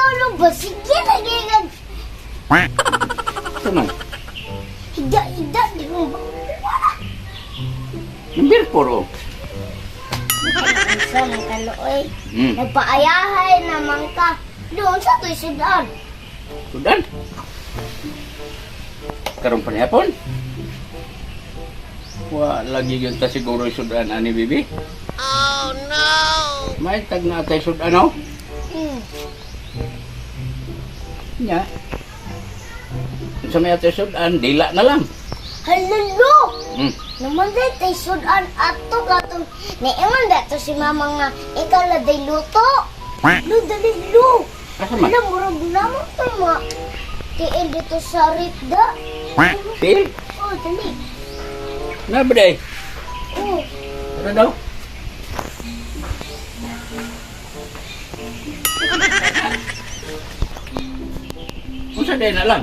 Bitaw lo ba? Sige lagi ka. Ito man. Higda, higda. Di mo ba? Wala. Number 4 oh. Sa man kaluoy. Nagpaayahay naman ka. Doon sa to'y sudan. Sudan. Karon pa nihapon. Wa lagi gyud ta siguro sudan ani bibi. Oh no. May tag na tay sudan oh. Nya. Sa may atay sudan dila na lang. Halalo! Naman day tay sudan ato katong niingon dato si mama nga ikaw na day luto. Lu dali lu. Asa man? Ala murag naman to ma. Tiil dito sa ripda. Til? Oh, dali. Na ba day? Oh, Ano daw? Unsa day na lang?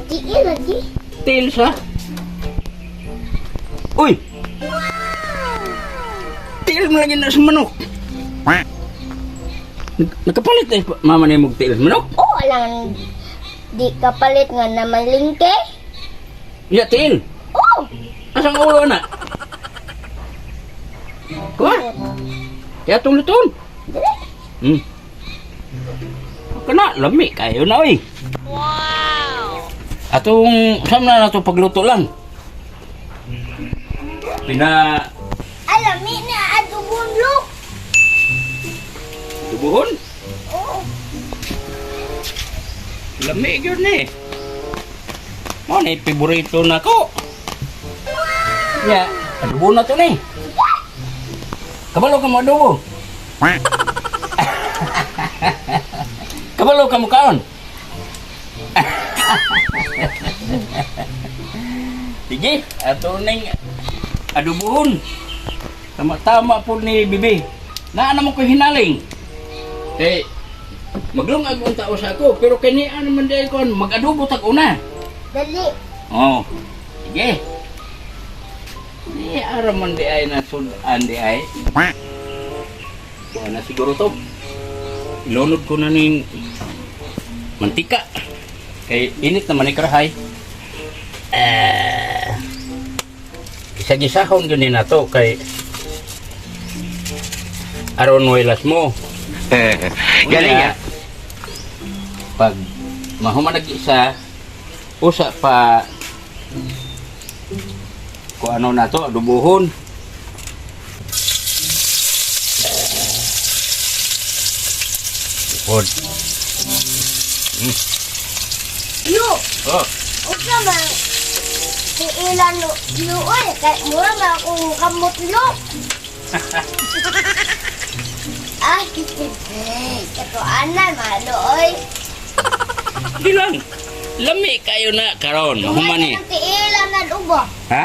tiil lagi. Til sa. Uy! Til mo lagi na sa manok. Nakapalit eh, mama na yung til sa manok. Oh, alangan di kapalit nga naman lingke. Ya, til. Oh, Asang ulo na? Kuha. Kaya itong luton. dali. Kana, lami kayo na oy. Wow! Atong, saan na nato pagluto lang? Pina, Alami na adubon lo. dubuhon. Oh, Lami gyud ni. Mo ni paborito na ko. Ya, adobo na to ni. Kabalo ka mo adobo. Kabalo ka mo kaon. Sige, ato ning adobohon. Tama-tama po ni Bibi. Naa naman ko hinaling. Eh, maglungag ang tao sa ako, pero kini ano man dahil kon mag-adobo tag una. Dali. Oh. Sige. Di aram man di ay na sudan di ay. Wala na siguro to. Ilunod ko na ning mantika. Kay init naman ni karahay. Eh, gisa-gisahon gyud ni nato kay aron wailas mo. Galing ah. Pag mahuman nag-isa, usa pa kung ano na to, adubuhon. Pod. Yo, Oh, unsa man tiilan lo, lo oy, kay mura man akong kamot lo. Ay, katuanan, malo oy. di lang. Lami kayo na karon, mahuman ni. Gamay ka ng tiila na ubo. Ha?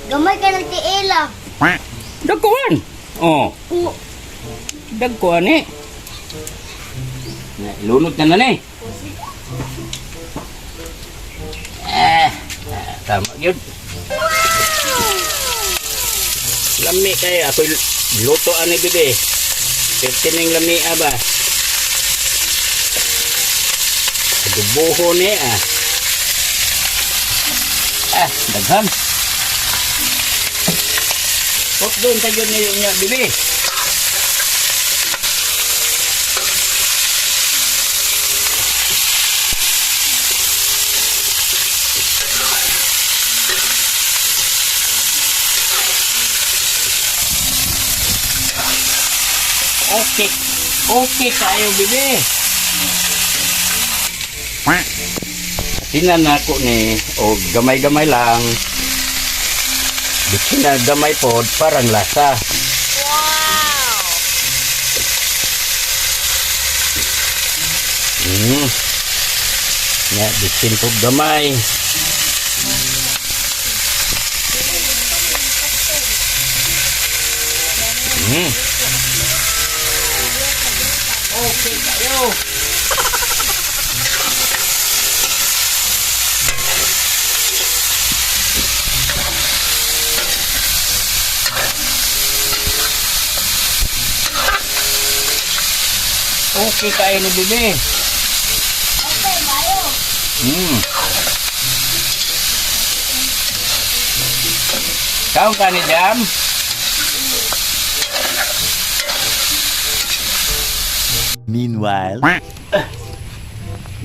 Gamay ka ng tiila. Dagkuan. Oh, U dagkuan eh. Na, ilunod na na ni. Eh, tama yun. Lami kayo. Ako luto ani bibi. Pertining lami aba. Adubuho ni ah. Ah, daghan. Pop doon tayo niyo niya bibi. Okay. Okay kayo bibi. Tinan nako ni o gamay-gamay lang. Bisin na gamay pod parang lasa. Wow. Ya, bisin pod gamay. Okay kayo. Okay kayo ni bibi. Okay, bayo. Kaon ka ni Jam? Meanwhile.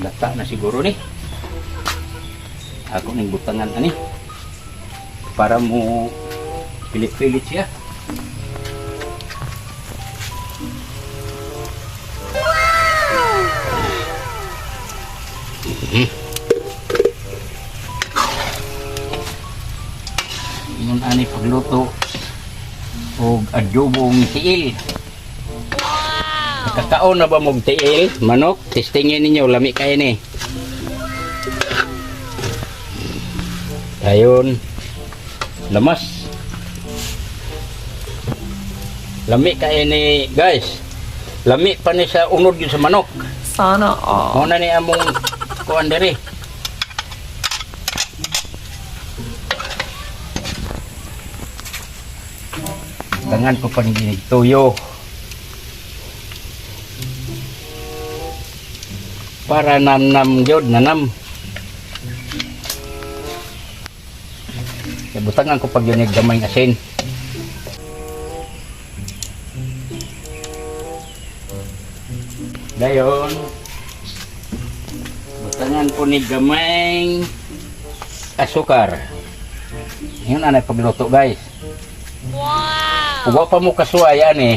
Lata na siguro ni. Ako ning butangan ani. Para mo pilit-pilit siya. Ingon ani pagluto og adobong tiil. Nakakaon na ba mong tiil? Manok, testingin ninyo, lami kayo ni. Ayun. Lamas. Lami kayo ni, guys. Lami pa ni sa unod yun sa manok. Sana all. Mao na ni among kuan diri. Tangan ko pa ni tuyo. Para namnam gyud nanam. Kaya butangan ko pag yun gamay ng asin. Dayon. Butangan ko ni gamay asukar. Yun ang pagluto, guys. Wow! Wa pa mo kasuway ani.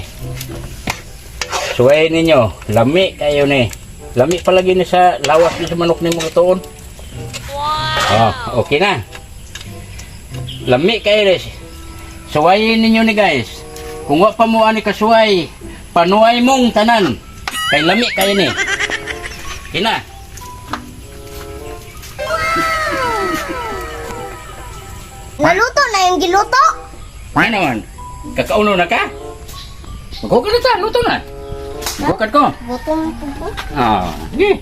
Suway ninyo, lami kayo ni. Lami palagi ni sa lawas ni sa manok ni mga tuon. Wow! Oh, okay na. Lami kayo res. Suwayin ninyo ni guys. Kung wa pa mo ani kasuway, panuay mong tanan. Kay lami kayo ni. Kina. Naluto na yung giluto. Ano naman? Kakauno na ka? Maghugas na ta, luto na. Maghugas ko. Gutom po po. Ah, sige.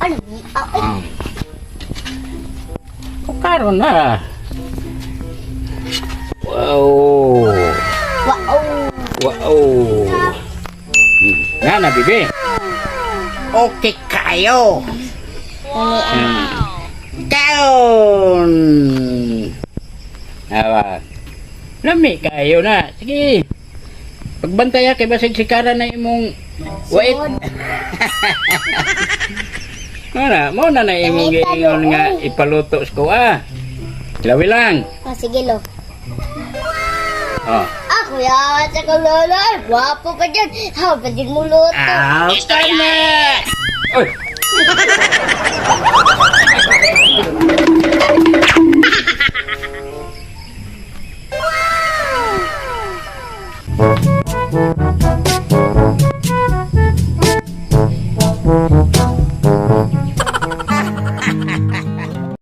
Ano? Ah, ay. Ah. O karon na. Wow. Wow. Wow. Na na, bibi. Okay kayo. Kaon. Awa. Lami kayo na. Sige. Pagbantay ha, kay basig sikara na imong wait. Sugod. Mao mo na na imong Ganita giingon nga doon. ipaluto sa kuha. Lawi lang. Ah, sige lo. Oh. Ah, kuya, sa lolo. Ay, gwapo pa dyan. Ha, pa dyan mo luto. Ah, na. Oy.